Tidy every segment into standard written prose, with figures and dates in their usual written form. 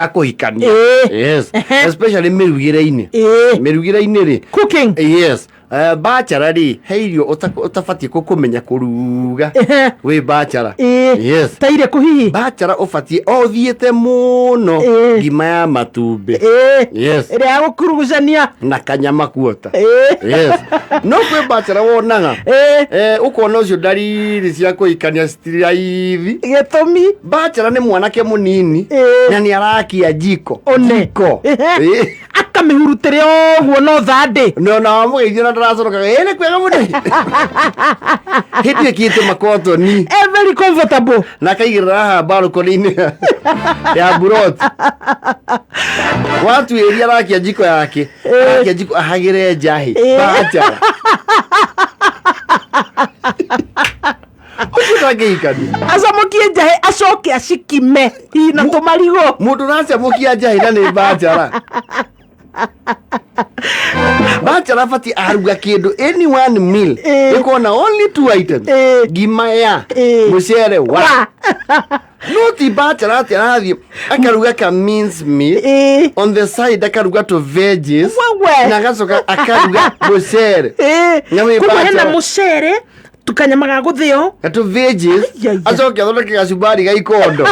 Kũhikania. Yes. Especially mĩrugĩre-inĩ. Mĩrugĩre-inĩ rĩ, Cooking. Yes. Bachelor rĩ, he irio ũtabatiĩ kũmenya kũruga wĩ bachelor. Yes. Ta irĩkũ hihi? Bachelor ũbatiĩ o ũthiĩte mũno ngima ya matumbĩ. Yes. Ĩrĩa ya gũkurugucania. Na kanyama kuota. Yes. No kwĩ bachelor wonaga ũkona ũcio ndariri cia kũhikania citirĩ raithi. Gĩtũmi? Bachelor nĩ mwanake mũnini na nĩ arakia jiko. One. Jiko. Akamĩhurutĩre ũguo no thandĩ. No na wamũgeithia na ndaraconokaga, ĩ nĩ kwega mũno, hĩndĩ ĩkĩte makotoni. Very comfortable. Na akaigĩrĩra haha balcony-inĩ ya buroti watuĩria arakia jiko yake, arakia jiko ahagĩre njahĩ. Bachelor ũcio ndangĩhikania. Acamũkie njahĩ, acoke acikime hihi na tũmarigũ. Mũndũ ũracamũkia njahĩ na nĩ bachelor. Bachelor abatiĩ aruga kĩndũ, any one meal ĩkorwo na only two items, ngima ya mũcere wa no ti bachelor atĩ arathiĩ akaruga ka mince meat, on the side akaruga to veggies, Wewe. na agacoka akaruga mũcere. Na wĩ Koguo hena bachelor. mũcere, tukanyama ga gũthĩo. Na to veggies. Ai, ai, ai. Acoke athondeke gacumbari ga ikondo.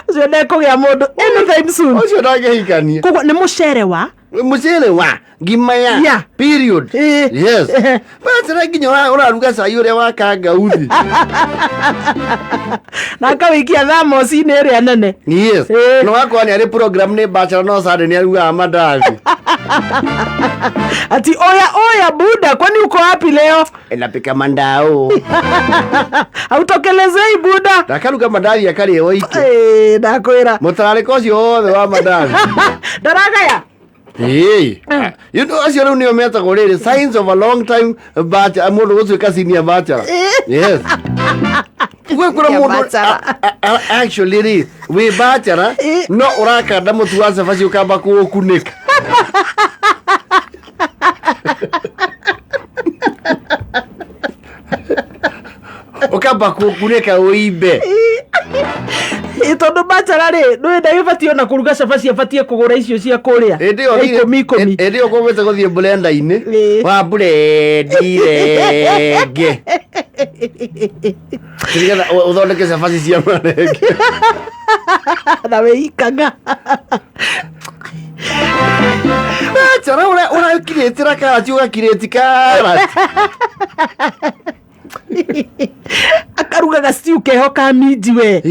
Ũcio ndekũgĩa mũndũ anytime soon. Ũcio ndangĩhikania. Koguo nĩ mũcere wa mũcere wa ngima ya period. Yes. Bachelor nginya ũraruga cai ũrĩa wa kangauthi. Na akawĩikia thamoci-inĩ ĩrĩa nene. Yes. No wakorwo nĩ arĩ program nĩ bachelor, no Sunday nĩ arugaga mandathi. Ati oya oya buda, kwani uko wapi leo? Napika mandao. Hautokelezei buda. Na akaruga mandathi akarĩa oike. Ndakwĩra. Mũtararĩko ũcio wothe wa mandathi. Ndaragaya. Ĩĩ. You know, acio rĩu nĩo metagwo rĩrĩ signs of a long time bachelor, mũndũ gũtuĩka senior bachelor. Yes. Gwĩ kũrĩ Senior mũndũ bachelor. Actually rĩ, wĩ bachelor no ũrakanda mũtu wa cabaci ũkamba kũũkunĩka. Ũkamba kũũkunĩka ũimbe. Ĩ, tondũ bachelor rĩ, ndũĩ ndagĩbatiĩ ona kũruga cabaci, abatiĩ kũgũra icio cia kũrĩa. Hĩndĩ ĩyo Ikũmi ikũmi. Hĩndĩ ĩyo kũmĩte gũthiĩ blender-inĩ wa blend renge nĩgetha ũthondeke cabaci cia marenge. Na wĩikaga. Bachelor ũrakirĩtĩra karati, ũgakirĩti karati. Akaruga gaciu keho ka minji we.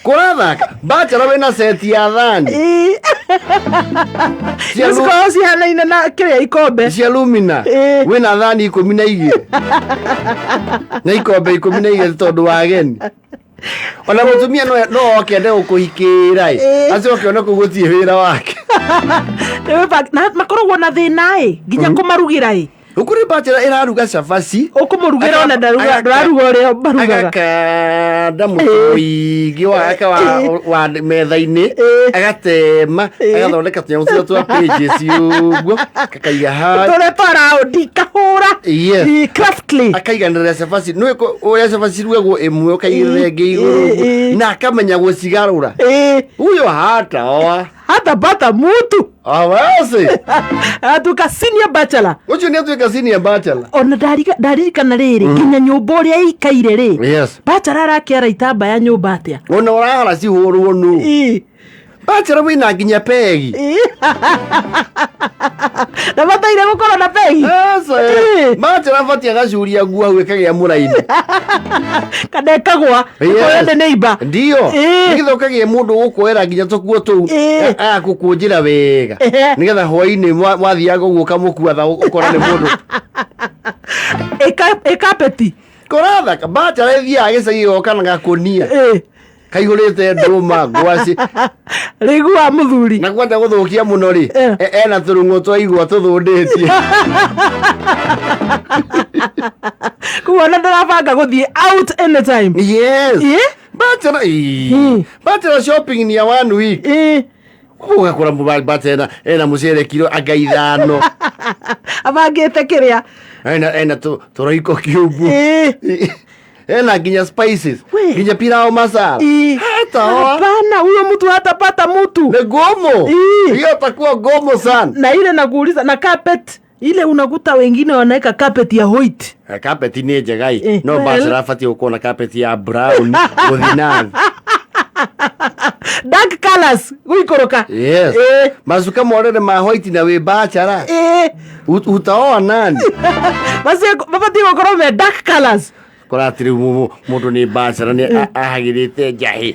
Kũrathaka bachelor wĩna seti ya thani cia Cikoragwo cihanaine na kĩrĩa ikombe. Cia Lumina. Wĩna thani 12 na ikombe 12 tondũ wa ageni. Ona mũtumia no oke ende gũkũhikĩra ĩ, acoke one kũu gũtirĩ wĩra wake. Na makoragwo na thĩna ĩ, nginya kũmarugĩra ĩ. Ũkũrĩ bachelor ĩraruga cabaci. Ũkũmũrugĩra ona ndũraruga ũrĩa marugaga. Agakanda mũtu mũingĩ wake wa metha-inĩ, agatema, agathondeka tũnyamũ tũrĩa twa pages ũguo, akaiga haha. Tũrĩa twa raũndi kahũra. Yes. Craftly. Akaiganĩrĩra cabaci, nĩũĩ ũrĩa cabaci cirugagwo, ĩmwe ũkaigĩrĩra ĩngĩ igũrũ ũguo, na akamenya gũcigarũra. Huyo hataoa. Hatapata mutu. Awasi. Atuĩka senior bachelor. Ũcio nĩ atuĩka senior bachelor. Ona ndaririkana rĩrĩ, nginya nyũmba ũrĩa ĩikaire rĩ, bachelor arakĩara itambaya nyũmba atĩa? Ona ũrahara cihũrwo nũ. Bachelor wĩna nginya pegi. Na bataire gũkorwo na pegi. Aca. Bachelor batiĩ agacuria nguo hau ĩkagĩa mũraini. Kana ĩkagwa. Ĩkoya nĩ neighbor. Ndio. Nĩgetha ũkagĩa mũndũ ũgũkuoera nginya tũkuo tũu agakũkũnjĩra wega. Nĩgetha hwainĩ wathiaga ũguo ũkamũkua tha ũkona nĩ mũndũ. Ĩkapeti. Kũrathaka bachelor ĩthiaga gĩcagi ĩgoka na gakũnia kaihũrĩte ndũma, ngwacĩ. Rĩgu wa mũthuri. Na kwanja gũthũkia mũno rĩ, ena tũrung'o twa igwa tũthũndĩtie. Koguo ona ndĩrabanga gũthiĩ out anytime. Yes. Bachelor, bachelor shopping ni ya one week. Ũgakora bachelor ena mũcere kiro anga 5. Abangĩte kĩrĩa. Ena tũroiko cube. Ena nginya spices, We. nginya pilau masala. Ii. Hataoa. Hapana, huyo mtu hatapata mtu. Ni ngumu. Ii. Hiyo takuwa ngumu sana. Na ile nakuuliza, na carpet ile unakuta wengine wanaweka carpet ya white. Carpet nĩ njega ĩ, no well. bachelor abatiĩ gũkorwo na carpet ya brown gũthiĩ na thĩ. Dark colors guikũrũka. Yes. Macuka morere ma white na wĩ bachelor. Utaoa nani? Basi mabatiĩ gũkorwo me dark colors. Kora atĩ rĩu mũndũ nĩ bachelor nĩ ahagĩrĩte njahĩ.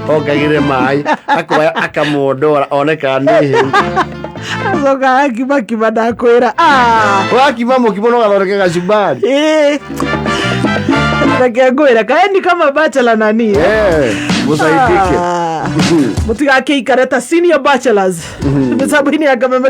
Ongagĩrĩre maĩ, akoya akamwondora one kana nĩ hĩu. Acoka akimakima ndakwĩra. Ah. Wakima mũkimo no gathondeke gacumbari. Reke ngwĩre kaeni kama bachelor nani. Mũcaidike. Mũtigakĩikare ta senior bachelors mĩtambo-inĩ ya Kameme.